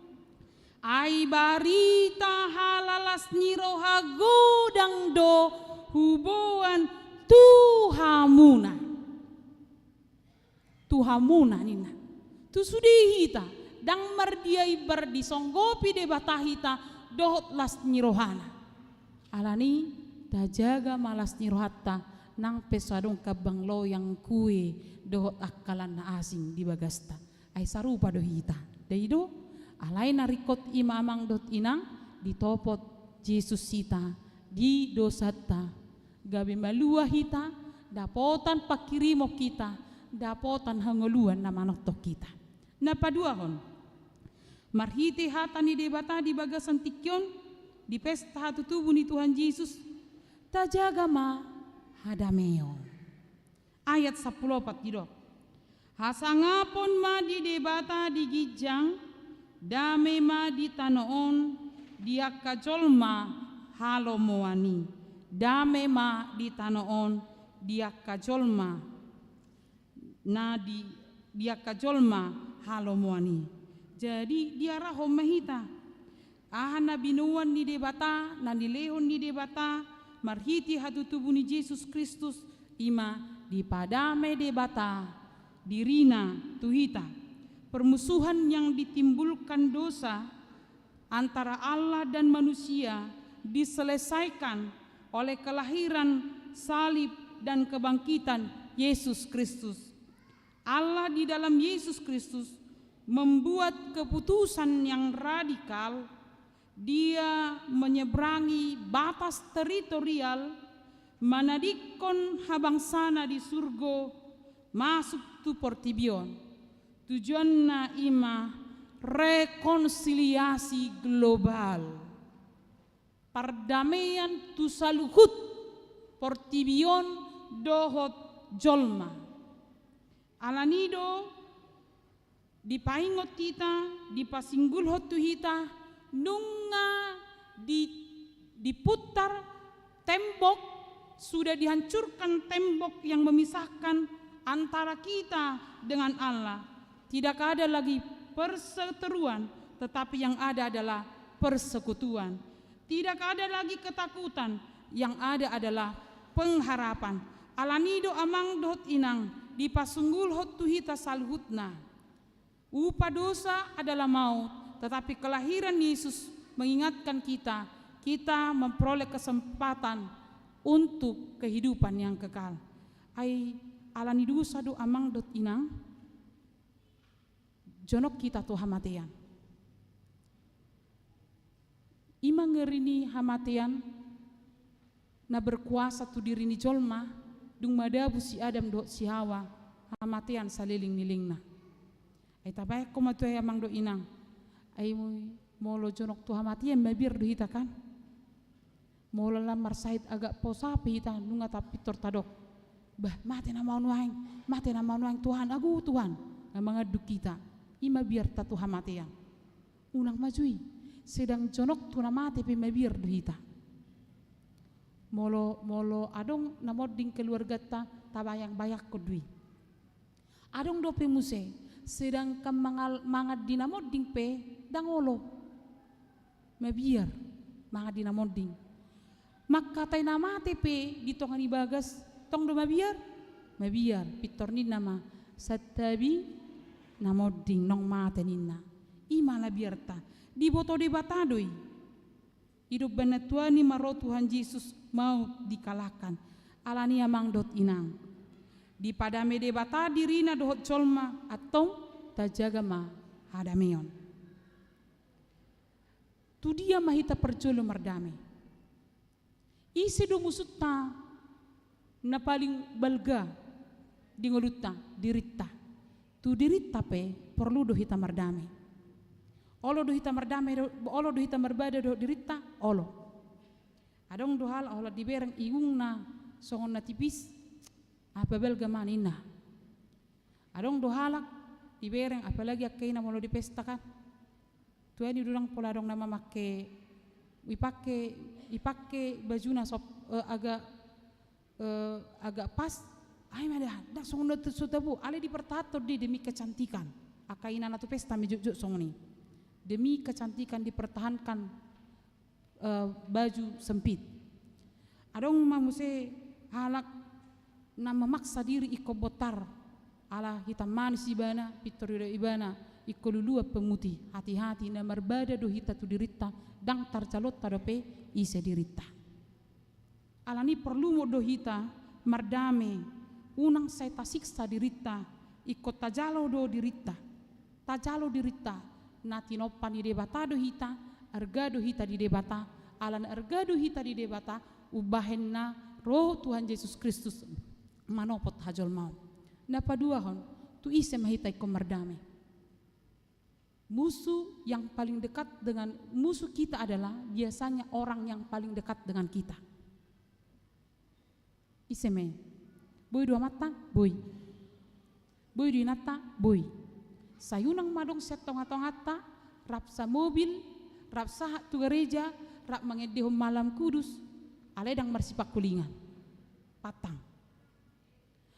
Ai barita halalas ni roha godang do huboan tu hamuna. Tu hamuna ninna. Tu sude hita, ndang mardia imbar disonggopi Debata hita dohot las ni rohana. Alani i tajaga ma las ni rohanta, nang pe so adong kambang loyang kue dohot angka lan na asing di bagasta. Ai sarupa do hita. Ndai do, alai na ringkot i ma amang dohot inang, ditopot Jesus hita di dosanta. Gabe malua hita, dapotan panghirimon hita, dapotan hangoluan na manongtong hita. Na paduahon, marhite hata ni Debata di bagasan tingki on, di pesta hatutubu ni Tuhan Jesus, tajaga ma hadameon. Ayat sampulu opat didok. Hasangapon ma di Debata di ginjang, dame ma di tano on, di angka jolma halomoan i. Dame ma di tano on, di angka jolma na di, di angka jolma halomoan i. Jadi, diarahon ma hita. Aha na binoan ni Debata, na nilehon ni Debata, marhite hatutubu ni Jesus Kristus, i ma dipadame Debata dirina tu hita. Permusuhan yang ditimbulkan dosa antara Allah dan manusia diselesaikan oleh kelahiran, salib, dan kebangkitan Yesus Kristus. Allah di dalam Yesus Kristus membuat keputusan yang radikal. Dia menyeberangi batas teritorial, manadingkon habangsana di surgo masuk tu portibi on. Tujuanna i ma rekonsiliasi global. Pardamean tu saluhut portibi on dohot jolma. Alani do dipaingot hita, dipasinggulhon tu hita, nunga di, diputar tembok, sudah dihancurkan tembok yang memisahkan antara kita dengan Allah. Tidak ada lagi perseteruan, tetapi yang ada adalah persekutuan. Tidak ada lagi ketakutan, yang ada adalah pengharapan. Alani do amang dohot inang, dipasinggulhon tu hita saluhutna. Upa dosa adalah maut, tetapi kelahiran Yesus mengingatkan kita, kita memperoleh kesempatan untuk kehidupan yang kekal. Ai alani dosa do amang dohot inang, jonok hita tu hamatean. I ma ngeri ni hamatean na berkuasa tu diri ni jolma, dung madabu si Adam dohot si Hawa, hamatean saleleng ni lelengna. Ai tabaen ho ma tu ahu amang dohot inang. Ai molo jonok tu hamatean mabiar do hita kan. Molo lam marsahit agak posa pe hita nunga tapintor tadok. Bah, mate nama on nuaeng, mate nama on nuaeng Tuhan, agu Tuhan. Na mangandung hita, i ma biarta tu hamatean. Unang ma jo i, sedang jonok tu na mate pe mabiar do hita. Molo, molo adong na monding keluarganta, tabayang-bayangkon do i. Adong dope muse, sedangkan mangal-, mangan di na monding pe, ndang olo. Mabiar, mangan di na monding. Mangkatai na mate pe di tonga ni bagas, tong do mabiar? Mabiar, pintor ninna ma, santabi na monding, naung mate ninna. I ma na biarta, diboto Debata do i. Di domba na tua ni ma ro Tuhan Jesus maut dikalahkan. Alani amang dohot inang, dipadame Debata dirina dohot jolma, antong tajaga ma hadameon. Tu dia ma hita parjolo mardame? Ise do musunta na paling balga di ngolunta? Dirinta. Tu dirinta pe porlu do hita mardame. Olo do hita mardame do, olo do hita marbada dohot dirinta? Olo. Adong do halak holan dibereng igungna songon na tipis, apa balga ma ninna. Adong do halak dibereng, apalagi angka ina molo di pesta kan. Tu ahu ni do ndang pola adong na mamake, ipake, ipake bajuna sop, eh, agak, eh, agak pas, ai ma da, ndang songon na tu so tabo, alai dipertahanhon do i demi kecantikan. Angka ina na tu pesta ma jotjot songon i. Demi kecantikan dipertahankan, eh, baju sempit. Adong ma muse halak na memaksa diri ingkon bontar, ala hitam manis ibana, pintor do ibana ingkon luluan pemutih. Hati-hati, na marbada do hita tu dirinta, ndang tarjalonta dope ise dirinta. Alani porlu do hita mardame, unang sai tasiksa dirinta, ingkon tajalo do dirinta. Tajalo dirinta, na tinompa ni Debata do hita, arga do hita di Debata, ala na arga do hita di Debata, umbahen na ro Tuhan Jesus Kristus manopot hajolmaon. Na paduahon, tu ise ma hita ingkon mardame? Musuh yang paling dekat dengan, musuh kita adalah biasanya orang yang paling dekat dengan kita. Ise ma i? Boi do amanta? Boi. Boi do inanta? Boi. Sai unang ma adong sian tonga-tonganta, rap samobil, rap sahat tu gareja, rap mangendehon malam kudus, alai ndang marsipangkulingan. Pantang.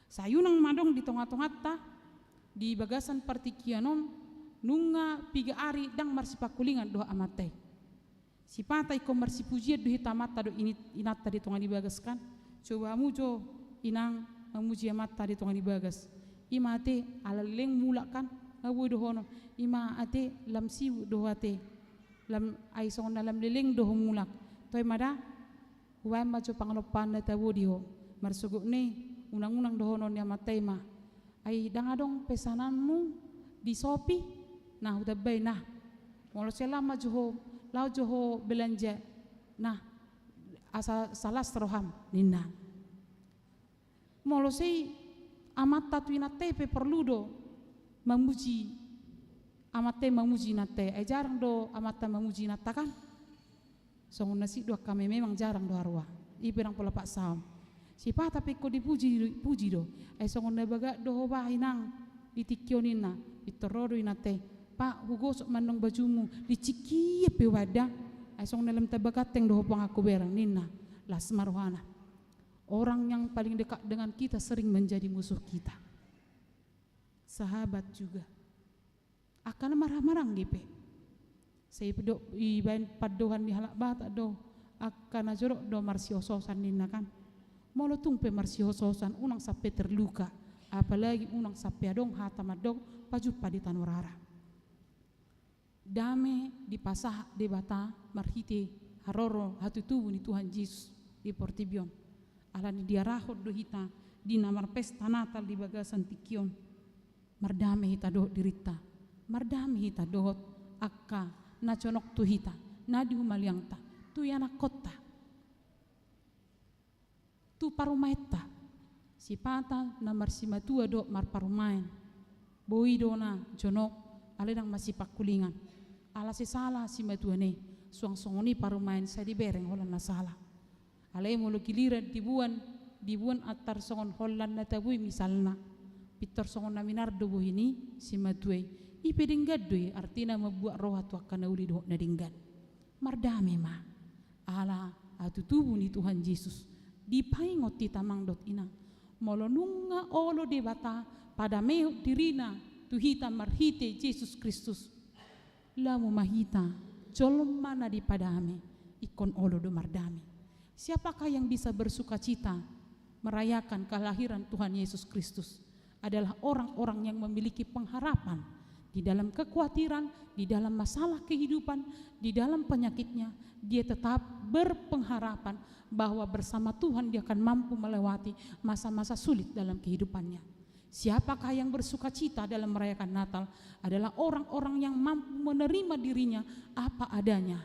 Sai unang ma adong di tonga-tonganta, di bagasan partingkian on, nunga piga ari ndang marsipangkulingan dohot amanta i. Sipata ingkon marsipujian do hita amanta dohot ini-, inanta di tonga ni bagas kan. Coba hamu jo inang mamuji amanta di tonga ni bagas. I ma ate ala leleng mulak kan. Nga boi dohonon. I ma ate lam sibuk do ho ate. Lam, ai songon na lam leleng do ho mulak. Toe ma da. Hubaen ma jo pangalompaon na tabo di ho. Marsogot ni unang-unang dohonon ni amanta i ma. Ai ndang adong pesananmu di Shopee? Nah, hutambai nah. Molo sai laho ma jo ho, laho jo ho belanja. Nah, asa salas roham, ninna. Molo sai amanta tu inanta i pe porlu do mamuji, amanta i mamuji inanta i. Ai jarang do amanta mamuji inanta kan? Songon na sik do angka memang jarang do haroa. I pe ndang pola paksaon. Sipata pe ingkon dipuji, puji do. Ai songon na bagak do ho bah inang di tingki on ninna. Pintor ro do inanta i. Pak, hugosok ma annon bajumu. Di tingki i pe hubaen da. Ai songon na lam tamba ganteng do ho pangangku bereng ninna. Las ma rohana. Orang yang paling dekat dengan kita sering menjadi musuh kita. Sahabat juga. Angka na marhahamaranggi pe. Sai do ibaen pandohan ni halak Batak do, angka na jolok do marsihososan ninna kan. Molo tung pe marsihososan unang sampe terluka, apalagi unang sampe adong hata mandok pajumpa di tano rara. Dame dipasahat Debata marhite haroro hatutubu ni Tuhan Jesus di portibi on. Alani diarahon do hita di na marpesta Natal di bagasan tingki on. Mardame hita dohot dirinta, mardame hita dohot angka na jonok tu hita, na di humaliangta, tu ianakkonta, tu parumaenta. Sipata na marsimatua dohot marparumaen, boi do na jonok, alai ndang marsipangkulingan. Ala sai sala simatuana i, suang songon i parumaen sai dibereng holan na sala. Alai molo giliran diboan, diboan antar songon holan na tabo i misalna, pintor songon na minar do bohi ni simatua i. I pe denggan do i, artina mambuat roha tu angka na uli dohot na denggan. Mardame ma. Ala hatutubu ni Tuhan Jesus. Dipaingot hita amang dohot inang. Molo nunga olo Debata padamehon dirina tu hita marhite Jesus Kristus. Lamu ma hita, jolma na dipadame, ingkon olo do mardame. Siapakah yang bisa bersukacita merayakan kelahiran Tuhan Yesus Kristus? Adalah orang-orang yang memiliki pengharapan Di dalam kekuatiran, di dalam masalah kehidupan, di dalam penyakitnya, dia tetap berpengharapan bahwa bersama Tuhan dia akan mampu melewati masa-masa sulit dalam kehidupannya. Siapakah yang bersukacita dalam merayakan Natal? Adalah orang-orang yang mampu menerima dirinya apa adanya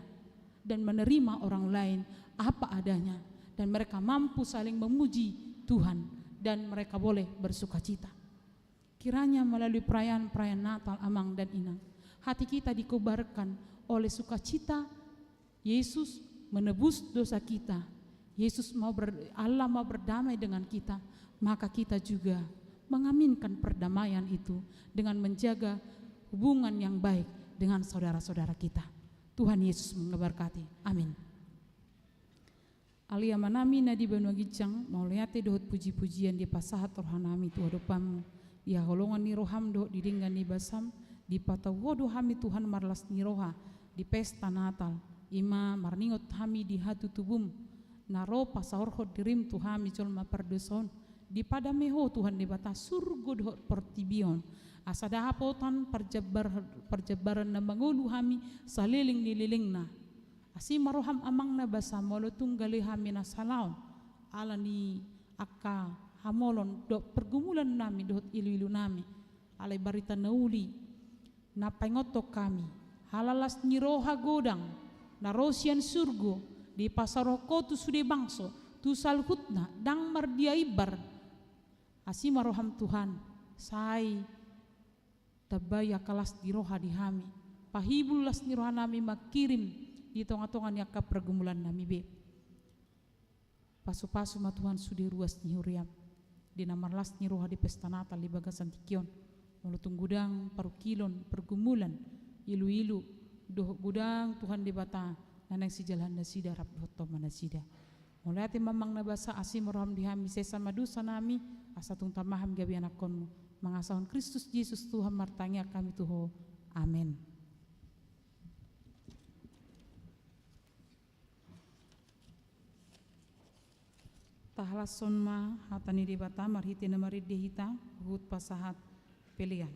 dan menerima orang lain apa adanya, dan mereka mampu saling memuji Tuhan dan mereka boleh bersukacita. Kiranya melalui perayaan-perayaan Natal, Amang dan Inang, hati kita dikobarkan oleh sukacita Yesus menebus dosa kita. Yesus mau ber-, Allah mau berdamai dengan kita, maka kita juga mengaminkan perdamaian itu dengan menjaga hubungan yang baik dengan saudara-saudara kita. Tuhan Yesus memberkati. Amin. Ale Amanami na di banua ginjang, mauliate dohot puji-pujian dipasahat rohanami tu adopanMu, di haholongan ni rohaM dohot di denggan ni basaM, dipatau Ho do hami Tuhan marlas ni roha di pesta Natal, i ma marningot hami di hatutubuM, na ro pasaorhon diriM tu hami jolma pardosa on, dipadame Ho Tuhan Debata surgo dohot portibi on, asa dapotan parjambar-, parjambaran na mangolu hami saleleng ni lelengna. Asi ma rohaM Amang na basa molo tung gale hami na salaon, ala ni angka hamolon dohot pergumulan nami dohot ilu-ilu nami, alai barita na uli, na paingothon hami, halalas ni roha godang, na ro sian surgo, dipasaorhon Ho tu sude bangso, tu saluhutna, ndang mardia imbar. Asi ma rohaM Tuhan, sai tambai angka las ni roha di hami. Pahibul las ni rohanami mangkirim di tonga-tonga ni angka pergumulan nami be. Pasu-pasu ma Tuhan sude ruas ni huriaM, di na marlas ni roha di pesta Natal di bagasan tingki on. Molo tung godang parungkilon, pergumulan, ilu-ilu, dohot godang Tuhan Debata, na naeng sijalahan nasida rap dohot toma nasida. Mauliate ma Amang na basa, asi ma rohaM di hami, sesa ma dosa nami, asa tung tama hami gabe anakkonMu. Mangasahon Kristus Jesus Tuhan martangiang hami tu Ho. Amen. Tahalashon ma hata ni Debata marhite na marende hita, huhut pasahat pelean.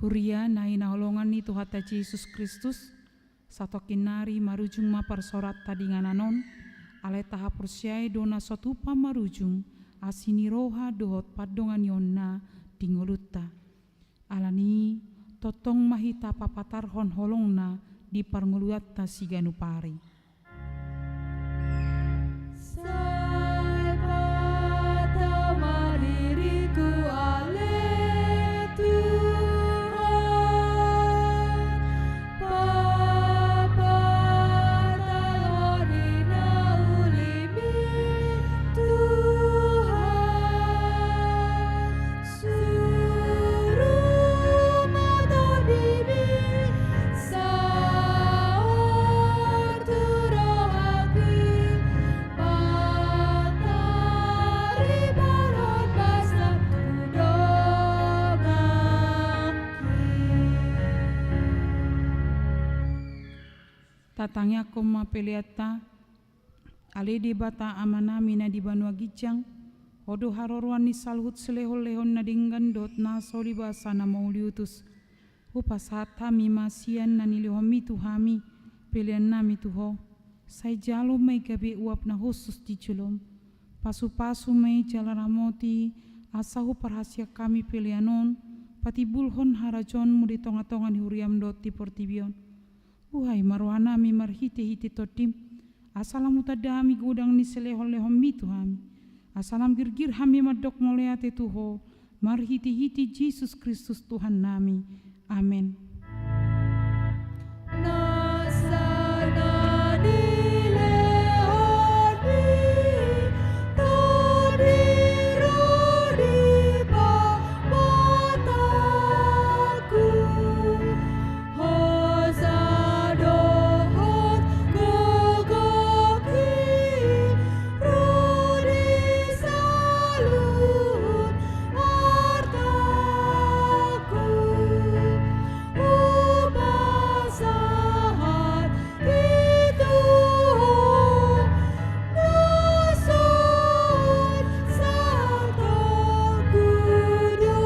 Huria na hinaholongan ni Tuhanta Jesus Kristus, satongkin nari marujung ma parsaoranta di inganan on, alai tahaporseai do na so tupa marujung asi ni roha dohot pandonganionna di ngolunta. Alani i, tongtong ma hita papatarhon holongna di parngoluanta siganup ari. Sai pata ma diringku ale Tuhan, papata ma di na ulimi Tuhan. Suru ma tondimi saor tu rohangki, pataribanhon ma sahat tu donganki. Tatangianghon ma peleanta. Ale Debata Amanami na di banua ginjang, Ho do haroroan ni saluhut silehonlehon na denggan dohot na so di basa na mauliutus. Hupasahat hami ma sian na nilehonMi tu hami peleannami tu Ho. Sai jalo ma i gabe uap na hushus di jolom. Pasupasu ma i jala ramoti, asa huparhaseang hami pelean on patimbulhon harajaonMu di tongatonga ni huriaM dohot di portibi on. Buhai ma rohanami marhitehite TondiM, asa lam hutanda hami godang ni silehonlehonMi tu hami, asa lam girgir hami mandok mauliate tu Ho, marhitehite Jesus Kristus Tuhannami. Amen. Nasa na nilehonMi, Tondi ro di pamatangku. Hosa dohot gogoki ro di saluhut artaku. Hupasahat i tu Ho na songon sahatangku do.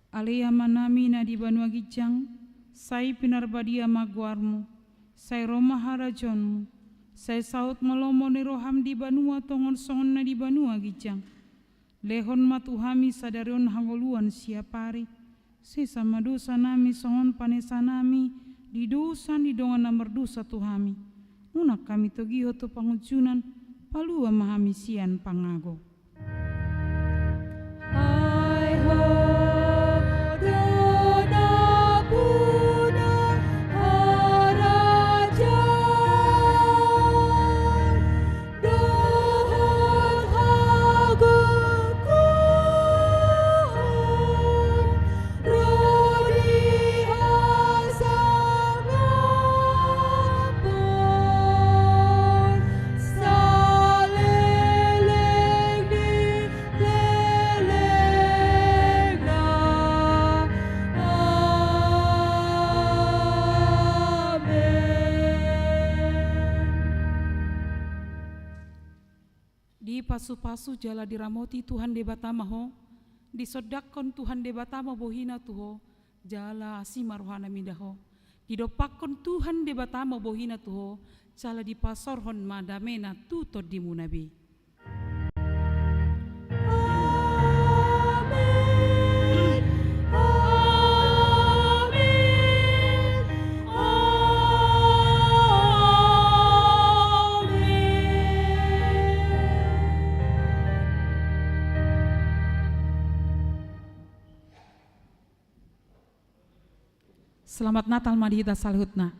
Ale Amanami na di banua ginjang, sai pinarbadia ma goarMu, sai ro ma harajaonMu, sai saut ma lomo ni rohaM di banua tonga on songon na di banua ginjang. Lehon ma tu hami sadari on hangoluan siapari. Sesa ma dosanami songon panesanami di dosa ni dongan na mardosa tu hami. Unang hami togihon tu pangunjunan, palua ma hami sian pangago. Ai Ho do nampuna harajaon dohot hagogoon ro di hasangapon saleleng ni lelengna. Amen. Dipasupasu jala diramoti Tuhan Debata ma ho, disondangkon Tuhan Debata ma bohina tu ho, jala asi ma rohana mida ho. Didompakkon Tuhan Debata ma bohina tu ho, jala dipasaorhon ma damena tu tondimuna be. Amen. Amen. Amen. Selamat Natal ma di hita saluhutna.